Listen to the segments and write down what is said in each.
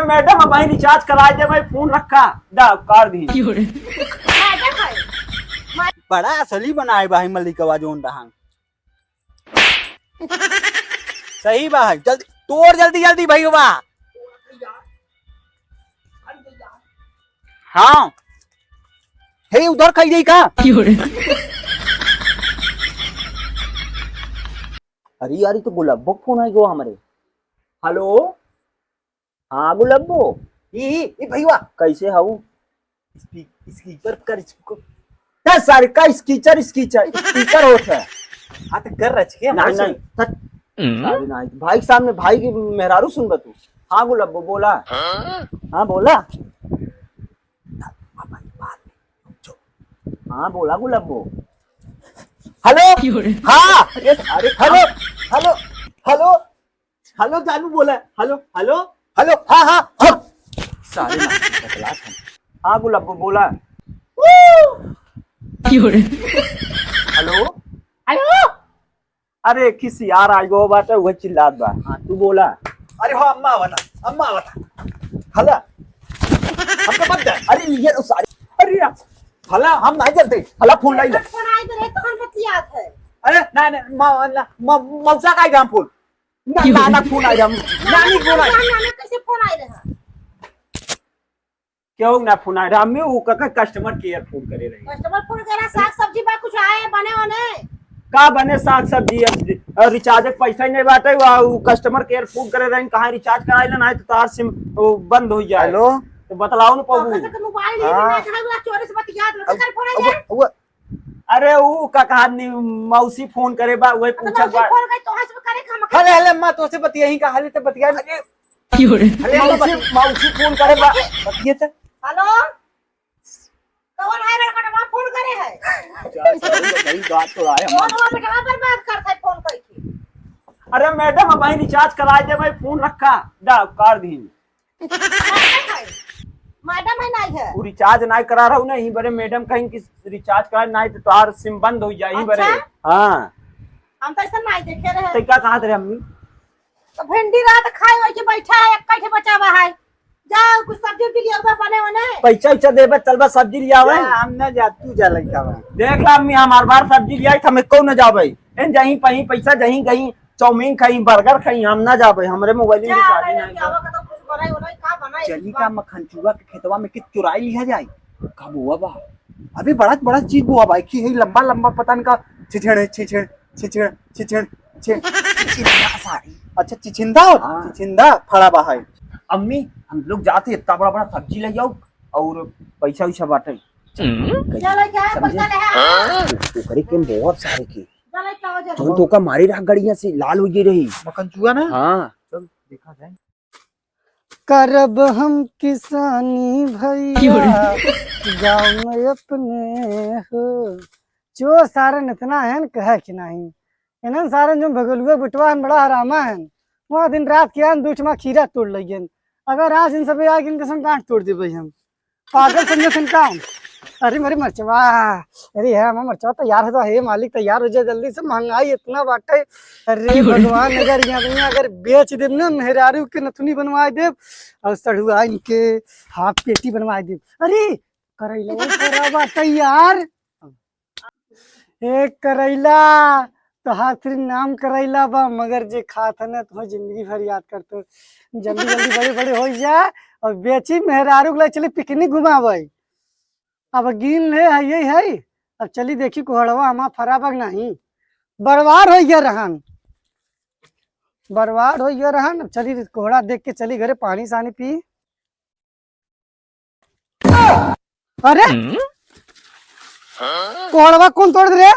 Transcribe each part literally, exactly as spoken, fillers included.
मैडम, अब भाई रिचार्ज कराए दे भाई, फोन रखा, दा, काट दी। मैडम है। बड़ा असली बनाए भाई मलिकवा जोन रहन। सही बा है, जल्दी तोड़, जल्दी, जल्दी भैया। हाँ, हे उधर खाई जाई का? अरे यार, ये तो गुलाबो फोन आइ गवा हमरे। हेलो, हाँ गुलाबो। ई, ई, ई भैया। कैसे हऊ? स्पी-, स्पीकर कर इसको। ना सारे का स्कीचर, स्कीचर, स्पीकर होत है। हाँ, तो कर रच के नहीं, हमारे नहीं, से। थक। हम्म? सारे नहीं। भाई के सामने, भाई की मेहरारू सुन बा तू। हाँ गुलाबो, बोला। हाँ? हाँ, बोला। हाँ, बोला गुलाबो। हेलो। क्यों रे? हाँ। अरे, अरे, हेलो, हेलो, हेलो। हेलो जानू बोला, हेलो, हेलो, हेलो, हाँ, हाँ, हाँ। सारे नाम से बतलात हैं। हाँ, गुलाबो बोला। हेलो। हेलो। अरे, खिसियार आइ गो बाटे, उहे चिल्लात बा। हाँ, तू बोला। अरे हो, अम्मा आवता, अम्मा आवता। हला। हमके मत दे। अरे, ये लो सारे। अरे यार, हला, हम नहीं करते। हला, फोन लाई ले। फोन आई तो रहे, तो हम बतियात है। अरे, ना, ना, मा-, ना, मा-, मौसा का आइ गवा फोन। ना, ना, ना, फोन आइ रहा, नानी फोन आइ। नाना कैसे फोन आइ रहा? क्यों ना फोन आइ रहा? अम्मी, वो कका कस्टमर केयर फोन करे रही। कस्टमर फोन करे, साग सब्जी बा, कुछ आए, बने होने? का बने साग सब्जी? अब, अ, रिचार्ज के पैसा ही नहीं बाटे, वा, वो कस्टमर केयर फोन करे रही, कहाँ रिचार्ज कराए लेना है, तो तार सिम, वो बंद हो जाए। हेलो? तो बतलाओ ना, पबू। तो कैसे के मोबाइल ही हाँ। बिना जगह वाला चोरी से बतियात, अब, कैसे फोन आइ अब, जाए? अब, अरे, ऊ का कहा नी, मौसी फोन करे बा, उहे तो पूछत मौसी बा। फोन करे, तोहसे करे, हम हले, हले, अम्मा, तोसे बतियाई का, हले तो बतिया। अरे, क्यों रे? हले, अम्मा, मौसी, बत- मौसी फोन करे बा, बतिये तो। हेलो, कौन है रे, बेटवा फोन करे है? जा, सही बात तो आए, कौन हमारे। हो बेटवा, बर्बाद करत है फोन करके। अरे मैडम, अब भाई रिचार्ज कराए दे भाई, फोन रखा, दा, काट दी। मैडम है, मैडम है, नहीं है। वो रिचार्ज नहीं करा रहा हूँ ना, यहीं बड़े मैडम कहीं कि रिचार्ज करा, नहीं तो तोहार सिम बंद हो जाए, यहीं बड़े। अच्छा? हाँ। हम तो ऐसा नहीं देखे रहे। तो क्या कहा थे अम्मी? तो भिंडी रात खाए वही के बैठा है, एक कैसे बचावा है। जा, कुछ सब्जी उब्जी लिया हुआ बने होने। पैसा वैसा देबे, चलबा सब्जी लियावे। जा, हम ना जा, तू जा लइका बा। देख ला अम्मी, हमार बार सब्जी लियाई, हम एको न जाबे। एन जहीं पहीं पैसा, जहीं कहीं चाउमीन खाई, बर्गर खाई, हम ना जाबे, हमरे मोबाइल में जा, रिचार्ज अरे, नहीं क्या बा। होगा तो कुछ बनाई, बनाई, का बनाई, चली का बा। मखनचुआ के खेतवा में के चुराई लिया जाए। का बुआ बा? अभी बड़ा, बड़ा चीज बुआ बा, एक ही है लंबा, लंबा पता न का छिछड़, छिछड़, छिछड़, छिछड़, छिछड़। छिछिंदा सारी। अच्छा, छिछिंदा हो? हाँ। छिछिंदा फड़ा बा है। अम्मी, हम लोग जाते इतना बड़ा, बड़ा सब्जी ले जाओ और पैसा वैसा बांटे। हम्म। चलो, क्या है, समझे? पैसा ले आ। हाँ। ओकरे के बहुत सारे के। चलो, इतना हो जाए। तुम तो का मारे रहा गड़िया से, लाल हो गई रही। मखनचुआ ना? हाँ। चल, देखा जाए। करब हम किसानी भैया, गाँव में अपने हो। चोर सारन इतना है न, कहे कि नहीं। इन्हन सारन जो भगलुआ बिटवा हन, बड़ा हरामा हन। वहाँ दिन रात के आन, दूठ मा खीरा तोड़ लगियन। अगर आज इन सबे आगे इनके संग गांठ तोड़ देबे हम। पागल समझे थे इनका। अरे मेरे मरचवा, अरे है हमार मरचवा तैयार है तो, हे मालिक तैयार हो जाए जल्दी से, महंगाई इतना बाटे। अरे क्यों रे? भगवान, अगर यहाँ, यहाँ अगर बेच देब ना, मेहरारू के नथुनी बनवा देब और सड़ुआ इनके हाफ पेटी बनवा देब। अरे करैला फरा बाटे यार। ए करैला, तोहार सिर्फ नाम करैला बा, मगर जे खात है ना, तुम्हें जिंदगी भर याद करतो। जल्दी जल्दी बड़े बड़े हो जा और बेची मेहरारू के ले चली पिकनिक घुमावे। अब गिन ले है, यही है। अब चली देखी कोहड़वा हमार फरा बा कि नहीं। बरवार हो गया रहन, बरवार हो गया रहन। अब चली कोहड़ा देख के चली घरे पानी सानी पी। अरे हम्म? कोहड़वा कौन तोड़ दे रे?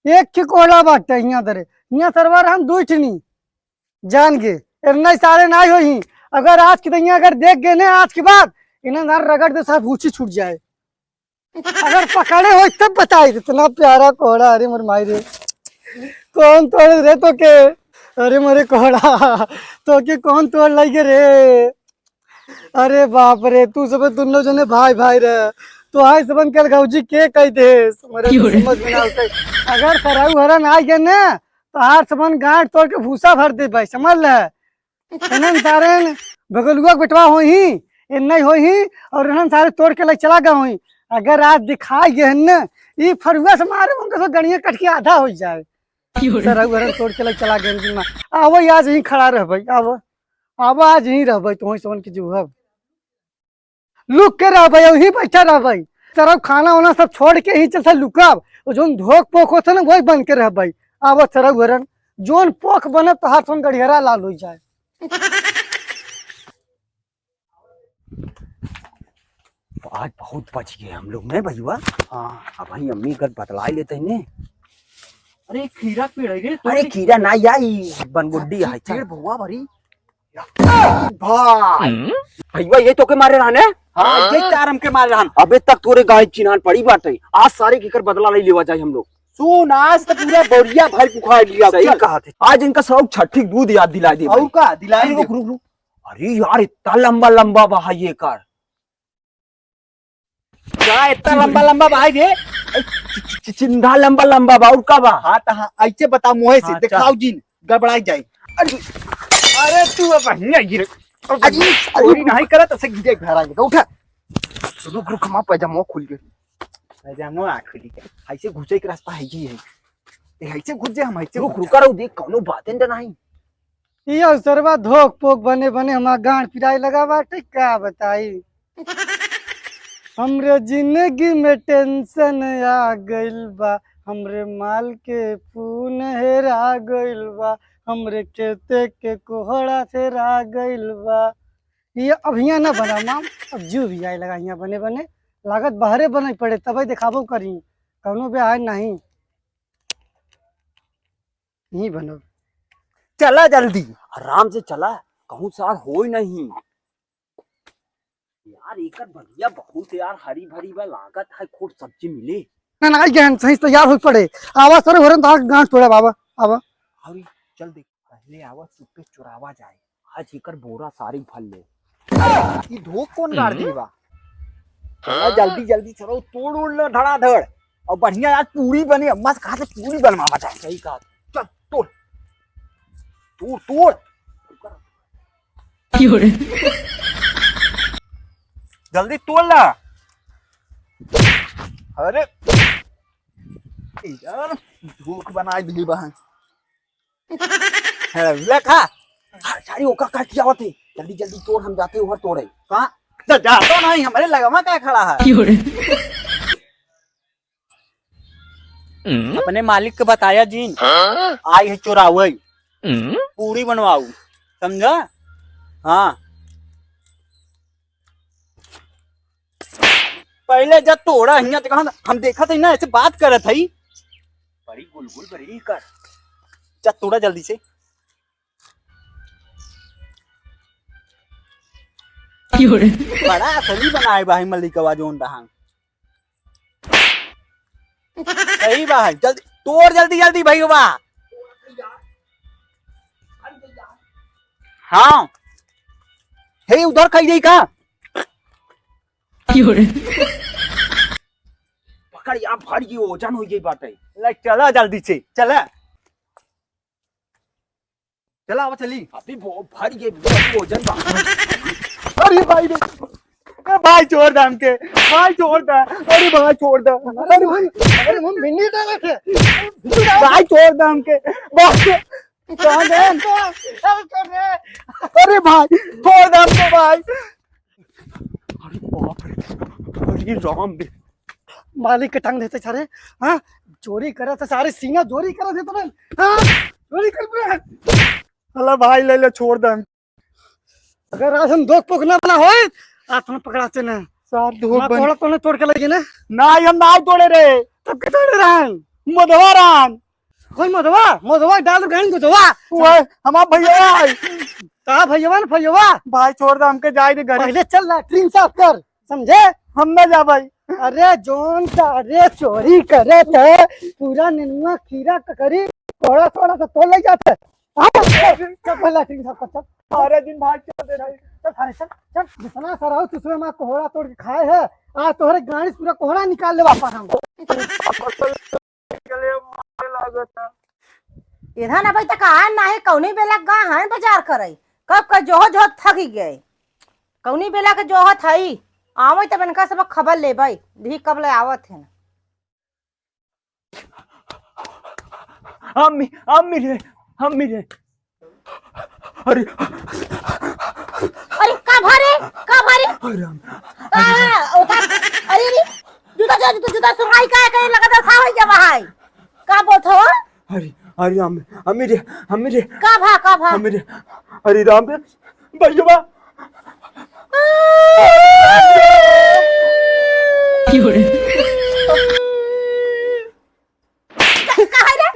एक ही कोहड़ा बाटे यहाँ दरे, यहाँ सरवा रहन दू ठनी। जान के इतना सारे ना होई। अगर आज की दुनिया अगर देख गए ना, आज के बाद इन्हें ना रगड़ दे, साहब, हुची छूट जाए। अगर पकड़े हो तब बताई। इतना प्यारा कोहड़ा, अरे मोर माई रे, कौन तोड़ रे तो के? अरे मोरे कोहड़ा, तो के कौन तोड़ लगे रे? अरे बाप रे, तू सब दुनो जने भाई भाई रहे, तो आई सबन के अलगौजी के कह दे, हमरे तो क्यों रे? समझ में ना उठे। अगर सराऊ हरन आ गए ना, तो हार सबन गांठ तोड़ के भूसा भर दे भाई, समझ ले। इन्हन सारन बगलुआ के बेटवा होई ही, ए नहीं होई ही, और इन्हन सारे तोड़ के ले चला गए होई। अगर आज दिखाई गए न, ई फरुआ से मारे, उनका सब गणिया कट के आधा हो जाए। सरऊ हरन तोड़ के ले चला गए दिन में। आवो, आज यहीं खड़ा रहबे, आवो, आवो, आज यहीं रहबे, तो वहीं सोन के जूहब। लुक के रहबे, वहीं बैठा रहबे। सरऊ खाना वाना सब छोड़ के यहीं चलता लुकब। वो जोन धोक पोक होता ना, वही बन के रहबे। आवो सरऊ हरन, जोन पोक बने, तोहार सोन गड़िहरा लाल हो जाए। आज बहुत बच गए हम लोग, नहीं भैया? हाँ। अब भाई अम्मी घर बतलाई लेते हैं ने। अरे, खीरा के पेड़ है रे, तोड़ अरे, ले। खीरा ना, या ई बनगुड्डी है, पेड़ चल। भुआ भरी। भाई। हम्म? भैया, ये तो के मारे रहने? हाँ, ये चार हमके मारे रहन। अबे तक तोरे गाय चिन्हान पड़ी बाटे। आज सारे के कर बदला नहीं लेवा जाए हम लोग। सुन, आज तो पूरा बोरिया भर के उखाड़ लिया। सही चल। कहा थे। आज इनका सब छठी दूध याद दिला दे और भाई। का? दिलाई अरे, दे। रुक, रुक, रुक। अरे यार, इतना लंबा लंबा बा है ये कर। का इतना लंबा लंबा बा है ये? चि-, चि-, चिंधा लंबा लंबा बा, और का बा? हाँ, तो हाँ, ऐसे बता मुँहे से, हाँ, दिखाओ चल। जिन, गड़बड़ाई जाए। अरे, अरे तू अब हियाँ गिरे। अरे, अरे, चोरी नहीं करत, ऐसे गिरे घर आएगा, उठा। रुक, रुक, हमारा पैजामा खुल गया। पैजामा आ खुल गया। ऐसे घुसे के रास्ता है ही है। ए, ऐसे घुस जाए, हम ऐसे रुक, घुस रुका रहो, देख, कौनो बातें तो नहीं। ई अवसरवा धोक पोक बने बने हमार गांड पिराए लगा बाटे, का बताई। हमरे जिंदगी में टेंशन आ गइल बा, हमरे माल के पून हेरा गइल बा, हमरे खेते के कोहड़ा हेरा गइल बा। ये अब हियाँ ना बना माम, अब जू भी आए लगा हियाँ बने बने, लागत बाहरे बने पड़े, तबे देखाबो करी, कौनो बे आए नहीं। यहीं बनब। चला जल्दी। आराम से चला, कहूँ सार होई नहीं। यार, एकर बगिया बहुत यार हरी भरी बा, लागत है खूब सब्जी मिले। ना, ना, आई गहन सही से तैयार हो पड़े। आवा सर, होरन तो गांठ तोड़ा बाबा, आवा। अरे, चल देख, पहले आवा, चुप्पे चुरावा जाए। आज एकर बोरा सारी भर ले। ई धोक कौन गाड़ दी बा? चला जल्दी जल्दी चलो, तोड़ उड़ लो धड़ाधड़। और बढ़िया आज पूरी बने, अम्मा से कहा से पूरी बनवावा जाए। सही कहा। चल तोड़, तोड़, तोड़। क्यों रे? जल्दी तोड़ ला। अरे यार, धोक बनाए दिली बहन। है, ले खा। हाँ, सारी ओका काट के आवत है। जल्दी, जल्दी तोड़, हम जाते हैं उधर तोड़े। कहाँ? तो जा तो नहीं, हमारे लगवा का खड़ा है? क्यों रे? अपने मालिक के बताया जीन। हाँ? आई है चोरावे। हम्म? पूरी बनवाऊ, समझा? हाँ। पहले जब तोड़ा हियां तो कहा, हम देखत ही ना, ऐसे बात करत हई। बड़ी गुलगुल बड़ी कर। जा तोड़ा जल्दी से। क्यों रे? बड़ा असली बनाए बा है मलिकवा जोन रहा। सही बा है, जल्दी तोड़, जल्दी, जल्दी भैया। हाँ, हे उधर खाई जाई का? क्यों रे? पकड़ यार, भारी वजन हो गई बाटे। ले चला जल्दी से, चला। चला, आवा चली। अभी वो भारी वजन बा। अरे भाई रे, ए भाई छोड़ दे हमके, भाई छोड़ दे, अरे भाई छोड़ दे, अरे भाई, अरे हम भिंडी डाले थे। भाई छोड़ दे हमके, भाई। कहाँ गए? अरे भाई, छोड़ दे हमको भाई। अरे बाप रे, अरे राम बे। मालिक के टांग देते सारे, हाँ? चोरी करत है सारे, सीना चोरी करत है तुरंत, हाँ? चोरी करत है। अला भाई ले ले, छोड़ दे हम। अगर आज हम धोक पोक ना बना होए, आज हम पकड़ाते ना। सार धोक ना बन- कोहड़ा तोड़े तोड़ के लगे ना। ना, हम ना तोड़े रे। तब के तोड़े रहन? मधवा रहन। कौन मधवा? मधवा डाल गए मधवा। ओए, हमार भैया है। का भैया ना भैया? भाई छोड़ दे हमके, जाए दे घरे। पहले चल लैट्रिन साफ कर, समझे? हम ना जा भाई। अरे जोन सारे चोरी करे थे, पूरा नेनुआ खीरा ककरी कोहड़ा कोहड़ा से तोड़ ले जाते। आ, चल, चल, पहले लैट्रिन साफ कर, चल। सारे दिन भाई चल दे रहे। चल, सारे, चल, चल। जितना सारा हो, दूसरे माँ कोहड़ा तोड़ के खाए है, आज तोहरे गाड़ी से पूरा कोहड़ा निकाल ले वापस हम। इधर ना भाई, तक आए ना है, कौनी बेला गा है बाजार करे, कब का जोह जोह थक ही गए। कौनी बेला के जोहत हई, आवै तब इनका सब खबर लेबै, देखी कब ले आवत है। अम्मी, अम्मी रे, अम्मी रे। अरे। अरे, का भा रे? का भा रे? अरे राम। का? ओ का? अरे, अरे, जूता, जूता, जूता, जूता सुंघाई का करे लगत है, का होई गवा है? का बोलत हो? अरे, अरे राम, अम्मी रे, अम्मी रे। का भा, का भा? अम्मी रे, अरे राम रे, भैया। का, का है रे?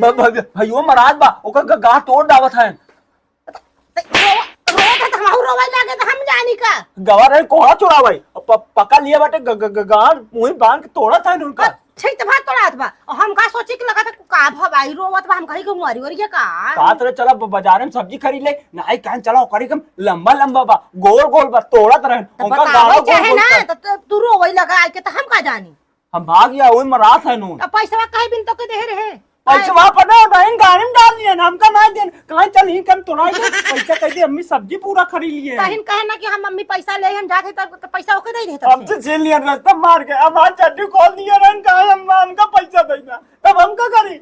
ब-, ब-, भैया मरात बा, ओकर ग-, गाँठ तोड़ डावत है। त रो-, रोत है त हमहू रोवै लागे त हम जानी का? गवा रहे कोहड़ा चोरावै, प-, पका लिया बाटे ग-, ग-, ग-, गाँठ मुँही बांध के तोड़त है उनका। अच्छा, ई त बात तोड़ात बा। हम का सोची कि लगा था का भा भाई रोवत बा, हम कही कि मरी वरी का? का तरे चला ब-, बाजारे में सब्जी खरीद ले, नाहीं कहन चला ओकरे कम लंबा लंबा बा, गोल गोल बा, तोड़त रहे, त उनका बतावै गाँठ गोल चाहे गोल ना, कर। त, त तू रोवै लगा आके त हम का जानी? हम भाग गया, वही मरात है नून। अब पैसवा काहे बिन तो के देहे रहे? पैसवा पर ना, नहीं गाड़ी में डाल दिया ना, हमका ना देन। कहाँ चल ही कम तोड़ा के पैसा कह दे, अम्मी सब्जी पूरा खरीद लिए हैं। तहिन कहे ना कि हम मम्मी पैसा ले, हम जाते तब तो पैसा ओके दे देते हमसे। छीन लिया रास्ता मार के, हमार चड्डी खोल दिया रहन, कहा हम, हमका पैसा देना, तब हम का करी?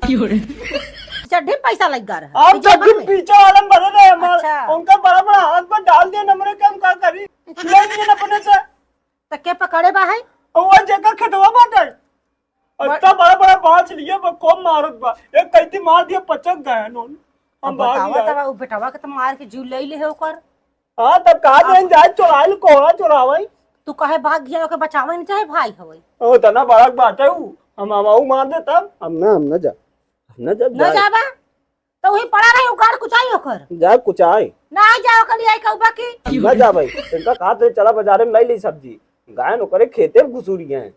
चड्डी में पैसा लग गया रहा। आप पीछे चड्डी में। पीछे वाला में भरे रहे हमार, अच्छा। उनका बड़ा बड़ा हाथ पर डाल दिया, हमरे के हम का करी? ले लिए अपने से। त के पकड़े बा है? वो जेकर खेतवा बाटे। बड़- इतना बड़ा बड़ा बाँस लिए बा, खूब मारत बा। एक कैंची मार दिया, पचक गए नोन। हम अब भाग बतावा गए। तब उ बेटवा के त मार के जीव ले ले है ओकर। हाँ, तब कहा अब जाए, जाए चोराइल, कोहड़ा चोरावै। तू काहे भाग गया, ओके बचावै नहीं चाहे भाई हवै। ओ, तना बड़ा बाटे उ। हम, हम ऊ मार दे तब। हम ना, हम ना जा। हम ना जा, न जाए। जाबा? त वही पड़ा रही, उ गाड़ कुचाई ओकर। जाए कुचाई। ना जाओ कल आई कहबा की। हम ना जाबै। इनका कहा थे, चला बाजारे में लाई ली सब्जी। गायन ओकरे खेते में घुसुरी गए।